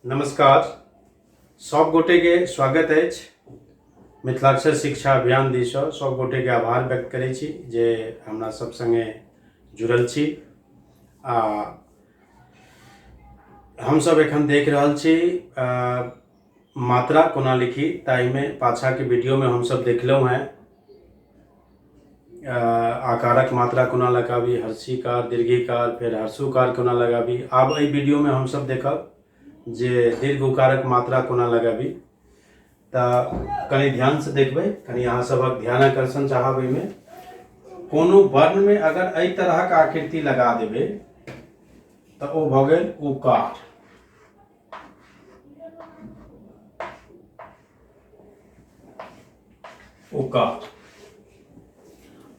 नमस्कार, सब गोटेके स्वागत अछि मिथिलाक्षर शिक्षा अभियान दिससँ। सब गोटेके आभार व्यक्त करै छी जे हमरा सब सङ्गे जुड़ल छी। आ हमसब एखन देख रहल छी मात्रा कोना लिखी, ताहिमे पाछाके वीडियोमे हमसब देखलहुँ हेँ आकारक मात्रा कोना लगाबी, हर्षीकार, दीर्घीकार, फेर हर्षुकार कोना लगाबी। आब एहि वीडियोमे हमसब देखब जे दीर्घ उकारक मात्रा कोना लगाबी। तऽ कनि ध्यानसँ देखबै, कनि अहाँ सभक ध्यान आकर्षण चाहब। एहिमे कोनो वर्णमे अगर एहि तरहक आकृति लगा देबै तऽ ओ भऽ गेल उकार। उकार।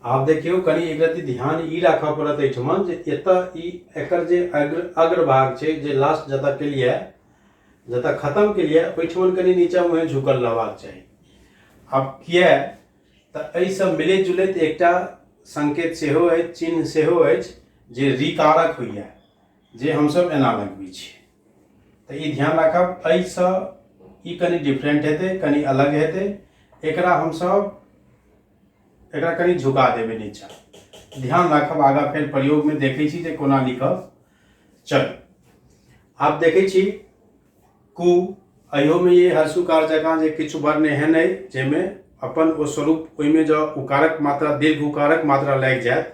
आब देखियौ, कनि एक रति ध्यान ई राखऽ पड़त एहिठमा जे एतऽ ई एकर जे अग्रभाग छै, जे लास्ट जतऽ केलियै, जतऽ खतम केलियै, ओहिठमन कनि नीचा मुँहे झुकल रहबाक चाही। आब किए तऽ एहिसँ मिलैत जुलैत एकटा संकेत सेहो अछि, चिन्ह सेहो अछि जे रिकारक होइए, जे हमसब एना लगबै छी। तऽ ई ध्यान राखब, एहिसँ ई कनि डिफरेंट हेतै, कनि अलग हेतै। एकरा हमसब एकरा कनि झुका देबै नीचा, ध्यान राखब। आगाँ फेर प्रयोगमे देखै छी जे कोना लिखब। चलू, आब देखै छी कु। अहियोमे ये हर्षुकार जकाँ जे किछु वर्ण एहन अइ जाहिमे अपन ओ स्वरूप, ओहिमे जँ उकारक मात्रा, दीर्घ उकारक मात्रा लागि जायत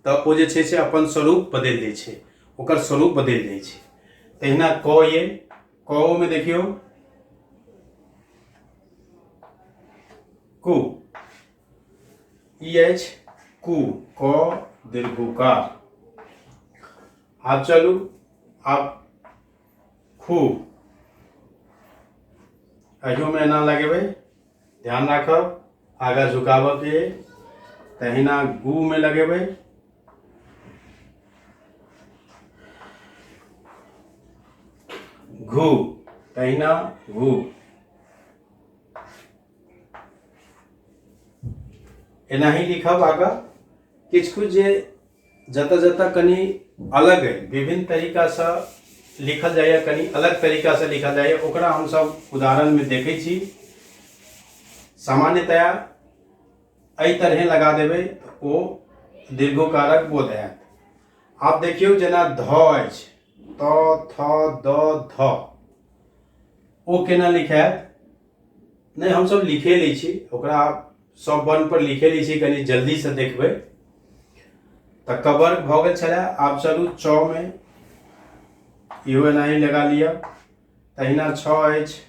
तऽ ओ जे छै से अपन स्वरूप बदलि दै छै, ओकर स्वरूप बदलि जाइ छै। तहिना क ये क मे देखियौ कु, ई अछि कु, क दीर्घोकार। आब चलू, आब खू। अहियोमे एना लगेबै, ध्यान राखब, आगाँ झुकाबऽके। तहिना गू मे लगेबै। घू, तहिना घू। एनाही लिखब। आगाँ किछु किछु जे जतऽ जतऽ कनि अलग अइ, विभिन्न तरीकासँ लिखल जाइए, कनि अलग तरीकासँ लिखल जाइए, ओकरा हमसभ उदाहरणमे देखै छी। सामान्यतया एहि तरहे लगा देबै तऽ ओ दीर्घोकारक बोध आयत। आब देखियौ, जेना ध अछि, त, थ, द, ध, ओ केना लिखायत? नहि, हमसभ लिखे लै छी ओकरा, सब वर्ण पर लिखे लै छी, कनि जल्दीसँ देखबै। तऽ कवर्ग भऽ गेल छलै। आब चलू चौ मे, इहो एनाही लगा लिअ। तहिना छओ अछि,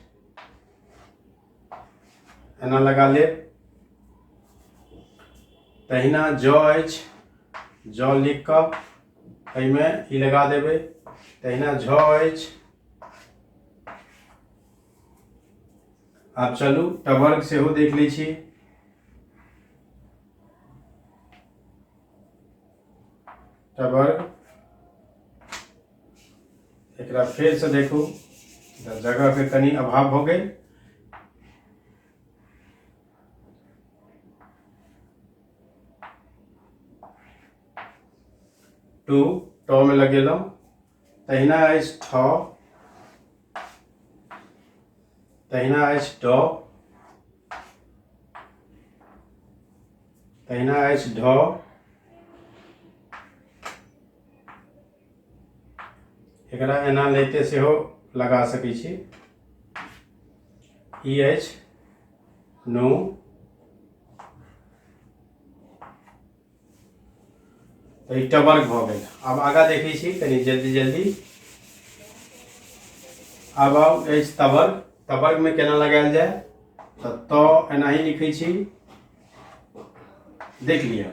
एना लगा लेब। तहिना ज अछि, ज लिख कऽ एहिमे ई लगा देबै। तहिना झ अछि। आब चलू टवर्ग सेहो देख लै छी। टवर्ग एकरा फेरसँ देखू, जगहके कनि अभाव भऽ गेल। टू ट में लगेलहुँ। तहिना अछि ठ, तहिना अछि ड, तहिना अछि ढ। एकरा एना लैते सेहो लगा सकै छी। ई अछि नो। तऽ ई टवर्ग भऽ गेल। आब आगाँ देखै छी कनि जल्दी जल्दी। आब आउ अछि तवर्ग। तवर्गमे केना लगायल जाय? तऽ त एनाही लिखै छी, देख लिअ।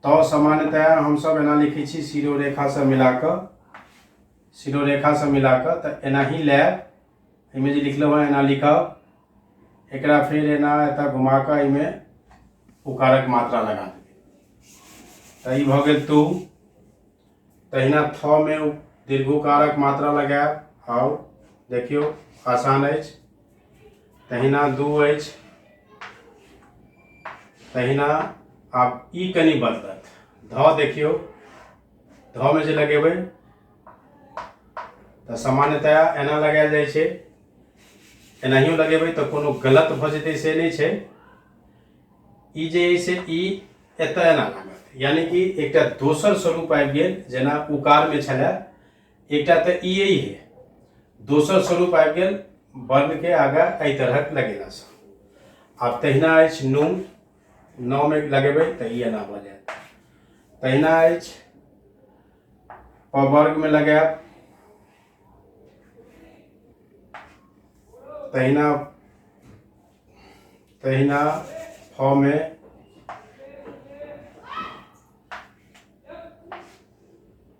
तऽ सामान्यतया हमसभ एना लिखै छी, शिरोरेखासँ मिला कऽ, शिरोरेखासँ मिला कऽ। तऽ एनाही लायब, एहिमे जे लिखलहुँ हेँ एना लिखब। एकरा फेर एना एतऽ घुमा कऽ एहिमे उकारक मात्रा लगा देबै, तऽ ई भऽ गेल तू। तहिना थ मे दीर्घोकारक मात्रा लगायब। आउ देखियौ, आसान अछि। तहिना दू अछि। तहिना आब ई कनि बदलत, ध। देखियौ, ध मे जे लगेबै तऽ सामान्यतया एना लगायल जाइ छै। एनाहियो लगेबै तऽ कोनो गलत भऽ जेतै से नहि छै। ई जे अइ से ई एतऽ एना लागत, यानी कि एकटा दोसर स्वरूप आबि गेल, जेना उकारमे छलए एकटा तऽ ई अइ है, दोसर स्वरूप आबि गेल वर्णके आगाँ एहि तरहक लगेलासँ। आब तहिना अछि नून, नओमे लगेबै तऽ ई एना भऽ जायत। तहिना अछि पवर्गमे लगायब, तहिना तहिना फमे,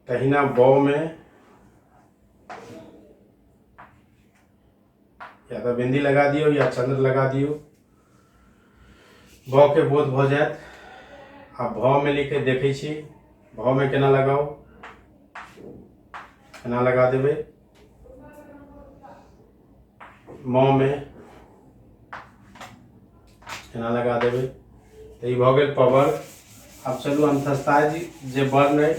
तहिना बमे, या तऽ बिन्दी लगा दियौ या चंद्र लगा दियौ, ब के बोध भऽ जायत। आ भ मे लिख के देखै छी, भ मे केना लगाउ, एना लगा देबै। म मे एना लगा देबै। तऽ ई भऽ गेल पवर्ग। आब चलू अंतस्था जे वर्ण अइ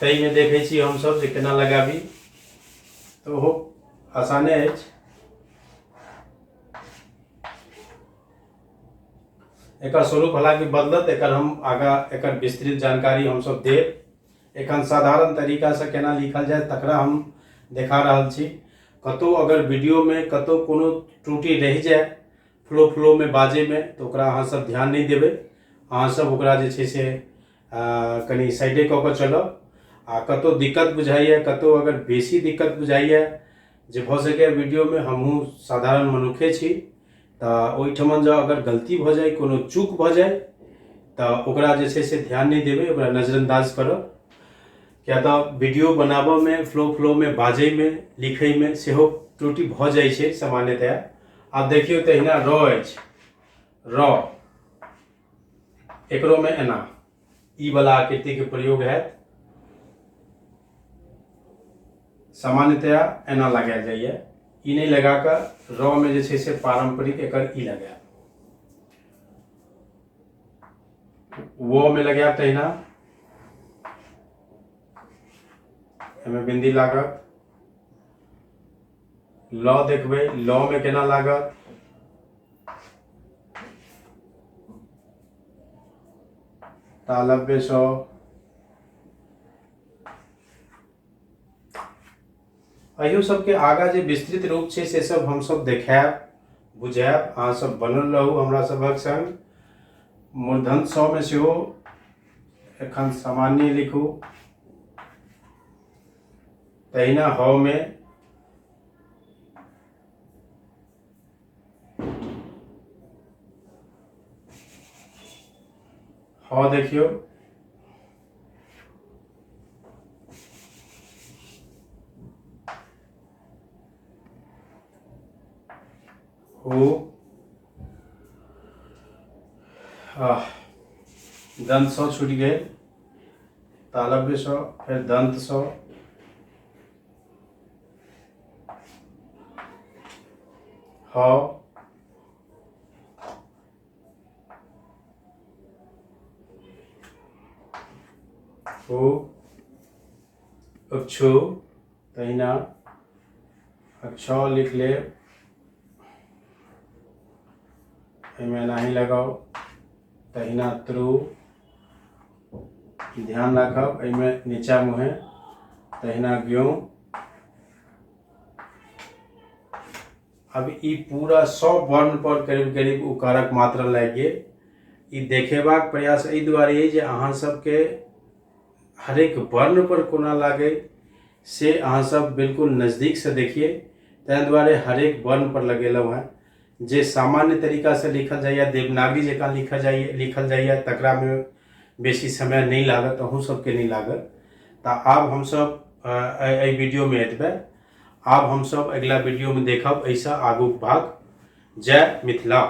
ताहिमे देखै छी हमसभ जे केना लगाबी, तऽ ओहो आसाने अछि। एकर स्वरूप हालांकि बदलत, एकर हम आगाँ एकर विस्तृत जानकारी हमसभ देब। एखन साधारण तरीकासँ केना लिखल जाय तकरा हम देखा रहल छी। कतहु अगर वीडियोमे कतहु कोनो त्रुटि रहि जाय फ्लो फ्लोमे बाजैमे, तऽ ओकरा अहाँसभ ध्यान नहि देबै, अहाँसभ ओकरा जे छै से कनि साइडे कऽ कऽ चलब। आ कतहु दिक्कत बुझाइए, कतहु अगर बेसी दिक्कत बुझाइए जे भऽ सकैए वीडियोमे, हमहूँ साधारण मनुखे छी, तऽ ओहिठमन जँ अगर गलती भऽ जाय, कोनो चूक भऽ जाय, तऽ ओकरा जे छै से ध्यान नहि देबै, ओकरा नजरअन्दाज करब। किया तऽ वीडियो बनाबऽमे फ्लो फ्लोमे बाजैमे लिखैमे सेहो त्रुटि भऽ जाइ छै सामान्यतया। आब देखियौ तहिना र अछि, र एकरोमे एना ई वाला आकृतिके प्रयोग हैत। सामान्यतया एना लगायल जाइए, ई नहि लगा कऽ र मे जे छै से पारम्परिक एकर ई लगायब। व मे लगायब तहिना एहिमे बिन्दी लागत। ल देखबै, ल मे केना लागत, तालव्य स। एहियो सबके आगाँ जे विस्तृत रूप छै से सब हमसब देखायब बुझायब। अहाँ सब बनल रहू हमरा सभक संग। मूर्धन स मे सेहो एखन सामान्य लिखू। तहिना ह मे ह देखियौ, हो दंत सँ छूटि गेल, तालव्य सँ, फेर दंत सँ, ह हु अक्षु, तहिना अक्ष लिख लेब, एहिमे एनाही लगाउ। तहिना त्रु, ध्यान राखब एहिमे नीचा मुँहे। तहिना ग्यो। अब ई पूरा सब वर्ण पर करीब करीब उकारक मात्रा लागि गेल। ई देखेबाक प्रयास एहि दुआरे अइ जे अहाँ सबके हरेक वर्ण पर कोना लागै से अहाँ सब बिल्कुल नजदीकसँ देखियै, ताहि दुआरे हरेक वर्ण पर लगेलहुँ हेँ। जे सामान्य तरीकासँ लिखल जाइए, देवनागरी जकाँ लिखल जाइए, तकरामे बेसी समय नहि लागत, अहूँ सबके नहि लागत। तऽ आब हमसब एहि वीडियोमे एतबे। आब हमसब अगिला वीडियोमे देखब एहिसँ आगूक भाग। जय मिथिला।